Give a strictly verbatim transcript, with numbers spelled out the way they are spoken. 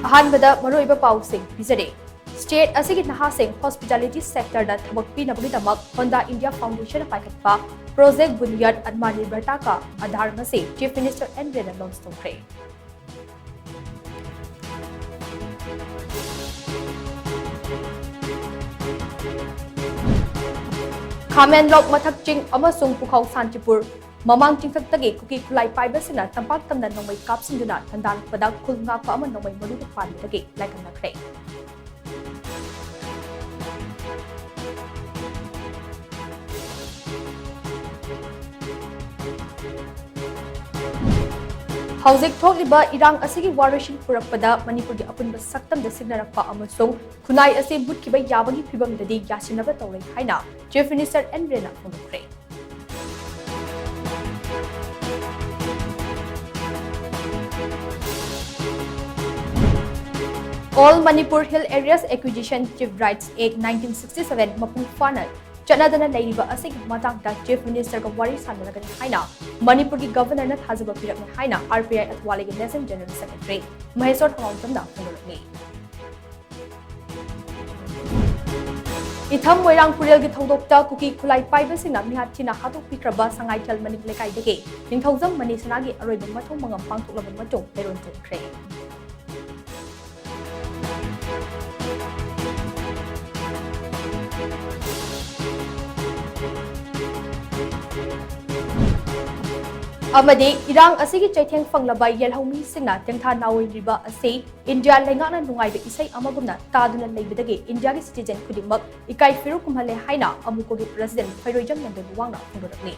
ꯑꯍꯥꯟꯕꯗ ꯃꯔꯨꯑꯣꯏꯕ ꯄꯥꯎꯁꯤꯡ ꯄꯤꯖꯔꯤ꯫ State ꯑꯁꯤꯒꯤ ꯅꯍꯥꯁꯤꯡ hospitality sectorꯗ ꯊꯕꯛ ꯄꯤꯅꯕꯒꯤꯗꯃꯛ Honda India Foundationꯅ ꯄꯥꯏꯈꯠꯄ Project Bunyad Atmanirbharta Ka Aadhaar ꯑꯁꯤ Chief Minister ꯑꯦꯟ ꯕꯤꯔꯦꯟꯅ launch ꯇꯧꯈ꯭ꯔꯦ꯫ ꯈꯥꯃꯦꯟꯂꯣꯛ, ꯃꯊꯛ ꯆꯤꯡ ꯑꯃꯁꯨꯡ ꯄꯨꯈꯥꯎ ꯁꯥꯟꯇꯤꯄꯨꯔ ꯃꯃꯥꯡ ꯆꯤꯡꯊꯛꯇꯒꯤ ꯀꯨꯀꯤ ꯈꯨꯠꯂꯥꯏ ꯄꯥꯏꯕꯁꯤꯡꯅ ꯇꯝꯄꯥꯛ ꯇꯝꯅ ꯅꯣꯡꯃꯩ ꯀꯥꯞꯁꯤꯟꯗꯨꯅ ꯊꯟꯗꯥꯜꯂꯛꯄꯗ ꯈꯨꯜ ꯉꯥꯛꯄ ꯑꯃ ꯅꯣꯡꯃꯩ ꯃꯔꯨꯗ ꯄꯥꯟꯕꯗꯒꯤ ꯂꯥꯏꯀꯠꯅꯈ꯭ꯔꯦ꯫ ꯍꯧꯖꯤꯛ ꯊꯣꯛꯂꯤꯕ ꯏꯔꯥꯡ ꯑꯁꯤꯒꯤ ꯋꯥꯔꯣꯏꯁꯤꯟ ꯄꯨꯔꯛꯄꯗ ꯃꯅꯤꯄꯨꯔꯒꯤ ꯑꯄꯨꯟꯕ ꯁꯛꯇꯝꯗ ꯁꯤꯡꯅꯔꯛꯄ ꯑꯃꯁꯨꯡ ꯈꯨꯟꯅꯥꯏ ꯑꯁꯤ ꯃꯨꯠꯈꯤꯕ ꯌꯥꯕꯒꯤ ꯐꯤꯕꯝꯗꯗꯤ ꯌꯥꯁꯤꯟꯅꯕ ꯇꯧꯔꯦ ꯍꯥꯏꯅ Chief Minister ꯑꯦꯟ ꯕꯤꯔꯦꯟꯅ ꯐꯣꯡꯗꯣꯛꯈ꯭ꯔꯦ꯫ All Manipur Hill Areas Acquisition Chief Rights Act nineteen sixty seven ꯃꯄꯨꯡ ꯐꯥꯅ ꯆꯠꯅꯗꯅ ꯂꯩꯔꯤꯕ ꯑꯁꯤꯒꯤ ꯃꯇꯥꯡꯗ Chief Ministerꯒ ꯋꯥꯔꯤ ꯁꯥꯟꯅꯔꯒꯅꯤ ꯍꯥꯏꯅ ꯃꯅꯤꯄꯨꯔꯒꯤ Governorꯅ ꯊꯥꯖꯕ ꯄꯤꯔꯛꯂꯦ ꯍꯥꯏꯅ ꯑꯥꯔ ꯄꯤ ꯑꯥꯏ ꯑꯊꯋꯥꯂꯩꯒꯤ National General Secretary ꯃꯍꯦꯁꯣꯔ ꯊꯧꯅꯥꯎꯖꯝꯅ ꯐꯣꯡꯗꯣꯔꯛꯂꯤ꯫ ꯏꯊꯝ ꯃꯣꯏꯔꯥꯡ ꯄꯨꯔꯦꯜꯒꯤ ꯊꯧꯗꯣꯛꯇ ꯀꯨꯀꯤ ꯈꯨꯠꯂꯥꯏ ꯄꯥꯏꯕꯁꯤꯡꯅ ꯃꯤꯍꯥꯠ ꯊꯤꯅ ꯍꯥꯠꯇꯣꯛꯄꯤꯈ꯭ꯔꯕ ꯁꯉꯥꯏꯊꯦꯜ ꯃꯅꯤꯡ ꯂꯩꯀꯥꯏꯗꯒꯤ ꯅꯤꯡꯊꯧꯖꯝ ꯃꯅꯤ ꯁꯅꯥꯒꯤ ꯑꯔꯣꯏꯕ ꯃꯊꯧ ꯃꯉꯝ ꯄꯥꯡꯊꯣꯛꯂꯕ ꯃꯇꯨꯡ ꯂꯩꯔꯣꯟ ꯆꯟꯈ꯭ꯔꯦ꯫ ꯑꯃꯗꯤ ꯏꯔꯥꯡ ꯑꯁꯤꯒꯤ ꯆꯩꯊꯦꯡ ꯐꯪꯂꯕ ꯌꯦꯜꯍꯧꯃꯤꯁꯤꯡꯅ ꯇꯦꯡꯊꯥ ꯅꯥꯑꯣꯏꯔꯤꯕ ꯑꯁꯤ ꯏꯟꯗꯤꯌꯥ ꯂꯩꯉꯥꯛꯅ ꯅꯨꯡꯉꯥꯏꯕ ꯏꯁꯩ ꯑꯃꯒꯨꯝꯅ ꯇꯥꯗꯨꯅ ꯂꯩꯕꯗꯒꯤ ꯏꯟꯗꯤꯌꯥꯒꯤ citizen ꯈꯨꯗꯤꯡꯃꯛ ꯏꯀꯥꯏ ꯐꯤꯔꯨꯛ ꯀꯨꯝꯍꯜꯂꯦ ꯍꯥꯏꯅ ꯑꯃꯨꯀꯣꯒꯤ President ꯈꯣꯏꯔꯣꯏꯖꯝ ꯅꯟꯗ ꯂꯨꯋꯥꯡꯅ ꯐꯣꯡꯗꯣꯔꯛꯂꯤ꯫